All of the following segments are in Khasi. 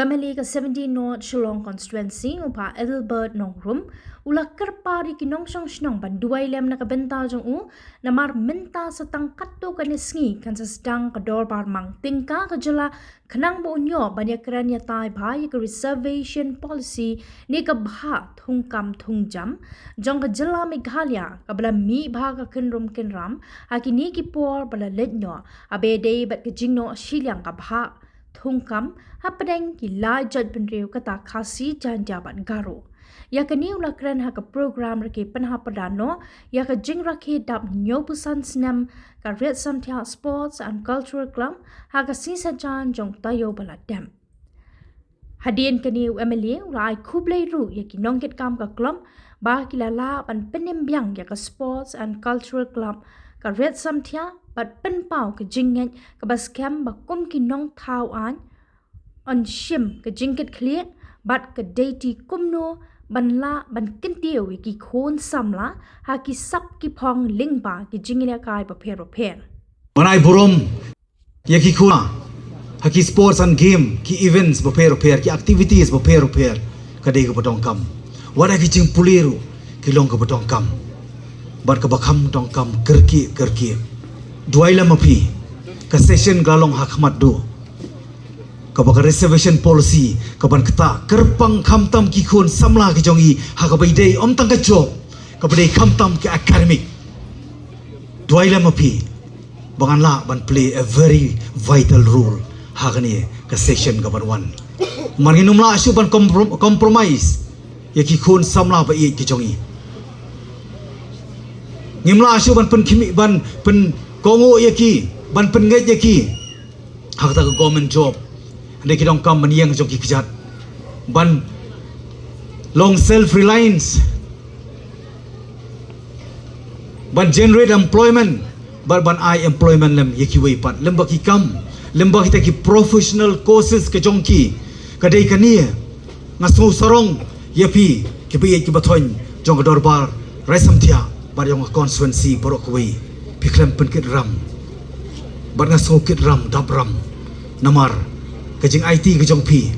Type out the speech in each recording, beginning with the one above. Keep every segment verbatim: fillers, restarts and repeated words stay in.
MLA ka seventeen North Shillong Constituency, u Bah Adelbert Nongrum, u la kyrpad ïa ki nongshong shnong ban duwai lem na ka bynta jong u, namar mynta sa tang katto katne sngi kan sa sdang ka dorbar mang tyngka ka jylla, khnang ba un ïoh ban ïakren ïatai bha ïa ka reservation policy ne ka bhah thungkam thungjam jong ka jylla Meghalaya, kaba la mih bha ka kynrum kynram ha kine ki por ba la leit noh, haba ïadei bad ka jingnoh shiliang ka bhah thungkam hapdeng ki lai jaitbynriew, kata Khasi, Jaiñtia bad Garo. Ïa kane u la kren ha ka program rakhe pynhap pyrda noh ïa ka jingrakhe dap hynñiewphew san snem ka Riatsamthiah Sports and Cultural Club ha ka Sngi Saitjaiñ jong taïew ba la dep. Hadien kane, u MLA u la ai khublei ruh ïa ki nongkitkam ka club ba ki la lah ban pynim biang ïa ka Sports and Cultural Club ka Riatsamthiah bad pynpaw ka jingngeit kaba skhem ba kum ki nongthaw aiñ yn shim ka jingkitkhlieh bad ka dei ti kumno ban lah ban kyntiew ïa ki khun samla ha ki sap ki phong lyngba ki jingïalehkai bapher bapher. Ban ai burom ïa ki khun ha ki sports and game, ki events bapher bapher, ki activities bapher bapher, ka dei kaba donkam. Wat ha ki jingpule ruh ki long kaba donkam, bad kaba kham donkam kyrkieh kyrkieh. Duwai lem ma phi, ka session ka la long ha khmat duh, kaba ka reservation policy ka ban ktah kyrpang khamtam ki khun samla ki jong i ha kaba ïadei ym tang ka job, kaba dei khamtam ka academic. Duwai lem ma phi ba ngan lah ban play a very vital role ha kane ka session ka ban wan. Namar ngin ym lah shuh ban comprom-, compromise ïa ki khun samla ba ïeit ki jong i. Ngim lah shuh ban pynkhmih, ban pynkohnguh ïa ki, ban pynngeit ïa ki ha kata ka government job. Hynrei ki donkam ban ïeng jong ki kjat, ban long self reliance, ban generate employment, bad ban ai employment lem ïa kiwei pat, lem bad ki kam, lem bad kita ki professional courses ka jong ki. Ka dei kane nga sngew sarong ïa phi kiba ïeit kiba thoiñ jong ka dorbar Riatsamthiah bad jong ka constituency baroh kawei. Phi khlem pynkit ram, bad nga sngew kit ram, dap ram, namar ka jingaiti ka jong phi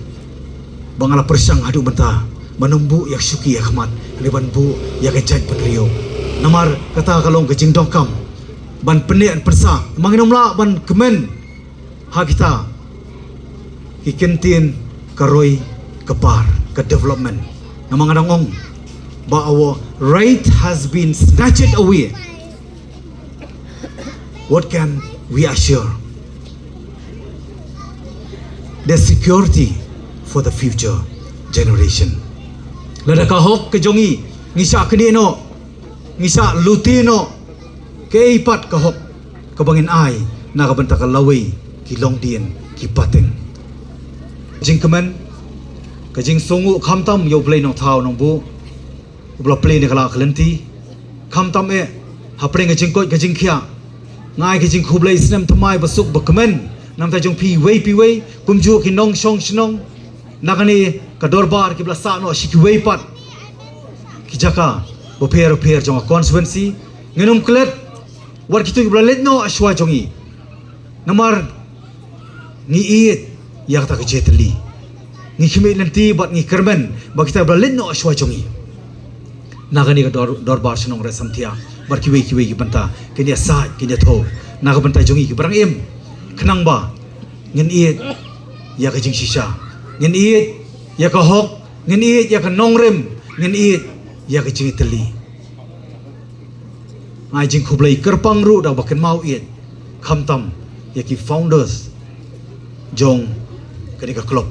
ba nga la pyrshang haduh mynta ban ym buh ïa ka shuki ha khmat, hynrei ban buh ïa ka jaitbynriew. Namar kata ka long ka jingdonkam ban pynneh pynsah. Namar ngin ym lah ban kmen ha kita ki kyntien ka roi ka par ka development. Namar nga dang ong ba our right has been snatched away. What can we assure? The security for the future generation. Lada ka hok ka jong i ngi shah knieh noh, ngi shah lute noh, kaei pat ka hok kaba ngin ai na ka bynta ka lawei ki longdien ki pateng? Jingkmen, ka jingsngewnguh khamtam ïa u Blei Nongthaw Nongbuh uba la plie na ka la ka lynti. Khamtam eh hapdeng ka jingkoit ka jingkhiah, nga ai ka jingkhublei snem thymmai basuk bakmen na ka bynta jong phi iwei pa iwei, kumjuh ki nongshong shnong na kane ka dorbar kiba la sah noh sha kiwei pat ki jaka bapher bapher jong ka constituency. Ngin ym klet wat kito kiba la leit noh shuwa jong i. Namar ngi ïeit ïa kata ka jingtylli. Ngi khmih lynti bad ngi kyrmen ba kita ba la leit noh shuwa jong i na kane ka dor-, dorbar shnong Riatsamthiah bad kiwei kiwei ki bynta kin ïasaid, kin ïathuh na ka bynta jong i kiba dang im, khnang ba ngin ïeit ïa ka jingshisha, ngin ïeit ïa ka hok, ngin ïeit ïa ka nongrim, ngin ïeit ïa ka jingtylli. Nga ai jingkhublei kyrpang ruh da kaba kynmaw ïeit khamtam ïa ki founders jong kane ka club.